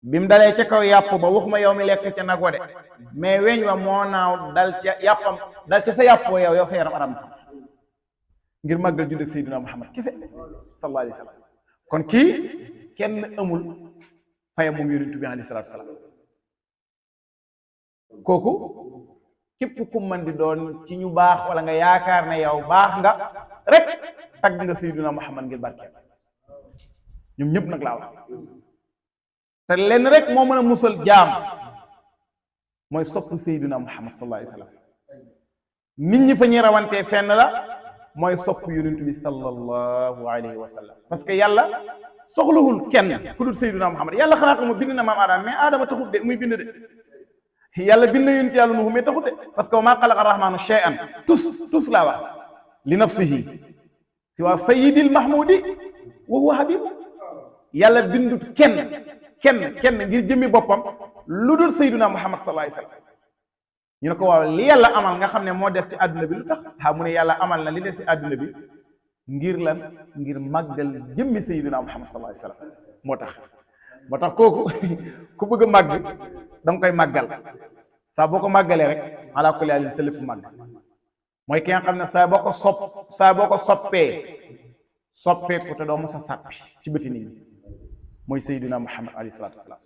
bim dalee ca kaw yàpp ba waxuma yow mi lekk ca nag wa de mais weñ wa moo naaw dal ca yàppam dal ca sa yàppoo yow sa yaram aram sax ngir màggal judd ak Seydina Muhammad kese sallallahu alayhi wa sallam kon kii kenn amul fayam moom yonent bi alayhi salaatu salaam kooku képp ku mën di doon ci ñu baax wala nga yaakaar ne yow baax nga rek tagg nga Seydina Muhammad ngir barkeel ñoom ñëpp nag laa wax te lenn rek moo mën a musal jaam mooy sopp Seydina Muhammad sallallahu alayhi wa sallam nit ñi fa ñuy rawantee fenn la mooy sopp yonent bi sallallahu alayhi wa sallam parce que yàlla soxlawul kenn ku dul Seydina Muhammad yàlla xanaa ko ma bind na maam Adama mais Adama taxul de muy bind de yàlla bind na yonent yàlla Nuux mais taxut de parce que wa maa xalaqa rahmaanu shay'an tus laa wax li nafsihi si waa sayyidil mahmudi wa huwa habibu yàlla bindut kenn ngir jëmmi boppam lu dul sayyiduna Muhammad sallallahu alayhi wasallam ñu ne ko waaw li yàlla amal nga xam ne moo des ci àdduna bi lu tax mu ne yàlla amal na li des ci àdduna bi ngir lan ngir màggal jëmmi sayyiduna Muhammad sallallahu alayhi wasallam moo tax kooku ku bëgg a màgg da nga koy màggal saa boo ko màggalee rek ala kulli haal sa lépp màgg mooy ki nga xam ne saa boo ko soppee ko te doo mos a sàppi ci bëti nit ñi mooy sayyiduna Muhammad alayhi salaatu wasalaam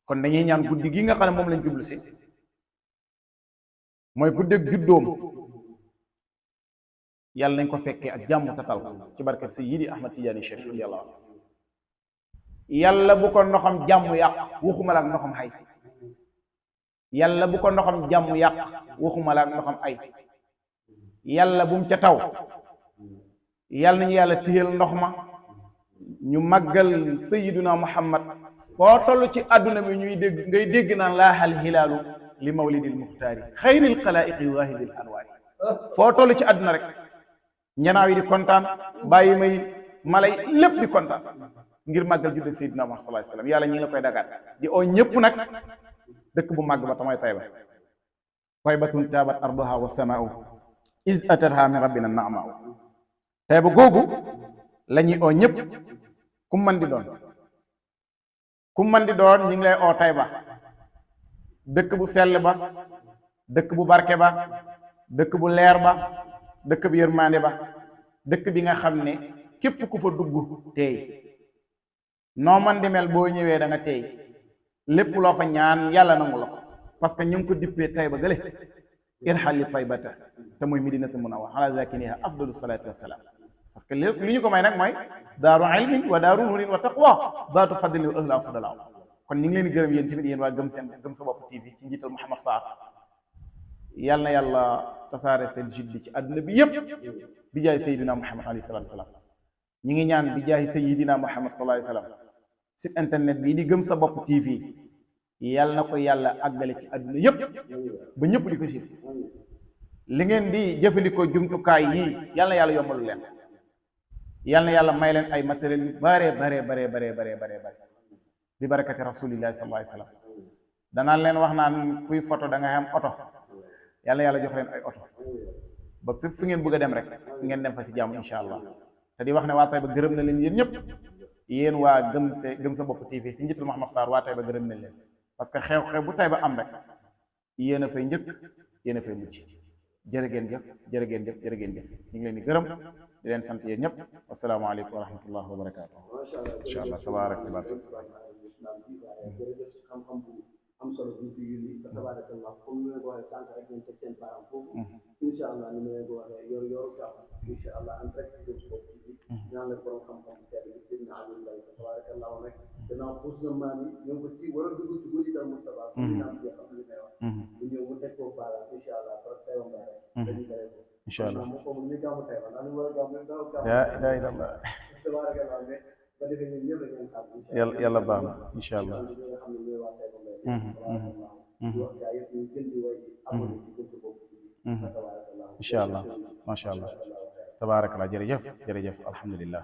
kon dañuy ñaan guddi gi nga xam ne moom lañ jublu si mooy guddeeg juddoom yàlla nañ ko fekkee ak jàmm tatal ko ci barkeb Sayyidi Ahmad Tijaani Chérif radiyallahu anhu yàlla bu ko ndoxam jàmm yàq waxuma la ak ndoxam xay yàlla bu ko ndoxam jàmm yàq waxuma la ak ndoxam ay yàlla bu mu ca taw yàlla nañu yàlla téyel ndox ma ñu màggal Sayyiduna Muhammad foo toll ci àdduna bi ñuy dégg ngay dégg naan laaxal hilaalu li mawlidil muxtaari xayril xalaa'iqi waahibil anwaari foo toll ci àdduna rek ñanaaw yi di kontaan bàyyi may malay lépp di kontaan ngir màggal juddeg Seydina Muhammad sallallahu alayhi wasallam yàlla ñi ngi la koy dagaat di oo ñëpp nag dëkk bu màgg ba tamay Tayba taybatun taabat arduha wa samaa'u iz atatha min rabbina na'ma'u Tayba googu la ñuy oo ñëpp ku mën di doon ñu ngi lay oo Tayba dëkk bu sell ba dëkk bu barke ba dëkk bu leer ba dëkk bu yërmande ba dëkk bi nga xam ne képp ku fa dugg teey noo man di mel boo ñëwee da nga teey lépp loo fa ñaan yàlla nangu la ko parce que ñu ngi ko dippee Tayba gële irhal li taybata te mooy Madinatu Munawwara ala zakiniha afdalu salatu wassalam parce que li ñu ko may nag mooy daaru ilmin wa daaru nurin wa taqwa daatu fadlin wa ahla fadala kon ñu ngi leen di gërëm yéen tamit yéen waa gëm sa bopp TV ci njiital Mouhamed Sarr yal na yàlla tasaare seen jute bi ci àdduna bi yépp bi jaay Seydina Muhammad alayhi salatu wasalam ñi ngi ñaan bi jaay Seydina Muhammad sallallahu alayhi wasallam site internet bii di gëm sa bopp TV yal na ko yàlla àggale ci àdduna yépp ba ñëpp di ko siif li ngeen di jëfandikoo jumtukaay yii yal na yàlla yombalu leen yal na yàlla may leen ay matériel yu bare bi barakati rasulillahi sallallahu alayhi wasallam danaan leen wax naan kuy photo da nga xam oto yàlla yàlla jox leen ay oto ba fépp fu ngeen bëgg a dem rek ngeen dem fa ci jàmm insha allah te di wax ne waa Tayba gërëm na leen yéen ñëpp yéen waa gëm sa bopp TV ci njiital Mouhamed Sarr waa Tayba gërëm nañ leen parce que xew-xew bu Tayba am rek yéen a fay njëkk yéen a fay mucc jërë ngeen jëf ñu ngi leen di gërëm di leen sant yéen ñëpp wasalaamaaleykum wa rahmatullah wa barakatuh insha allah tabaarakallah jërëjëf xam-xam bu am solo bu ñu fi yónni tabarakallah comme ni ma ko waxee sànq rek ngeen teg seen baaraam foofu incha allah ni ma leen ko waxee yoru gaaw incha allah en direct ci boobu bi ñaan la borom xam-xam bu sedd bi Seydina Aliou Mbaye tabarakallah nag danaa puus na maam yi ñoo ko ci war a dugg ci guddi dal Moustapha comme naam si xam li may wax bu ñëw mu teg ko baaraam incha allah par Tayba Mbaye rek dañu koy ko incha allah moo ko ñu gàmmu Tayba ndax ñu war a gàmmu tabarakallah mais ba defee ñun ñëpp dañu xam yàlla baax na incha allah incha allah macha allah tabaarakallah jërëjëf alhamdulillah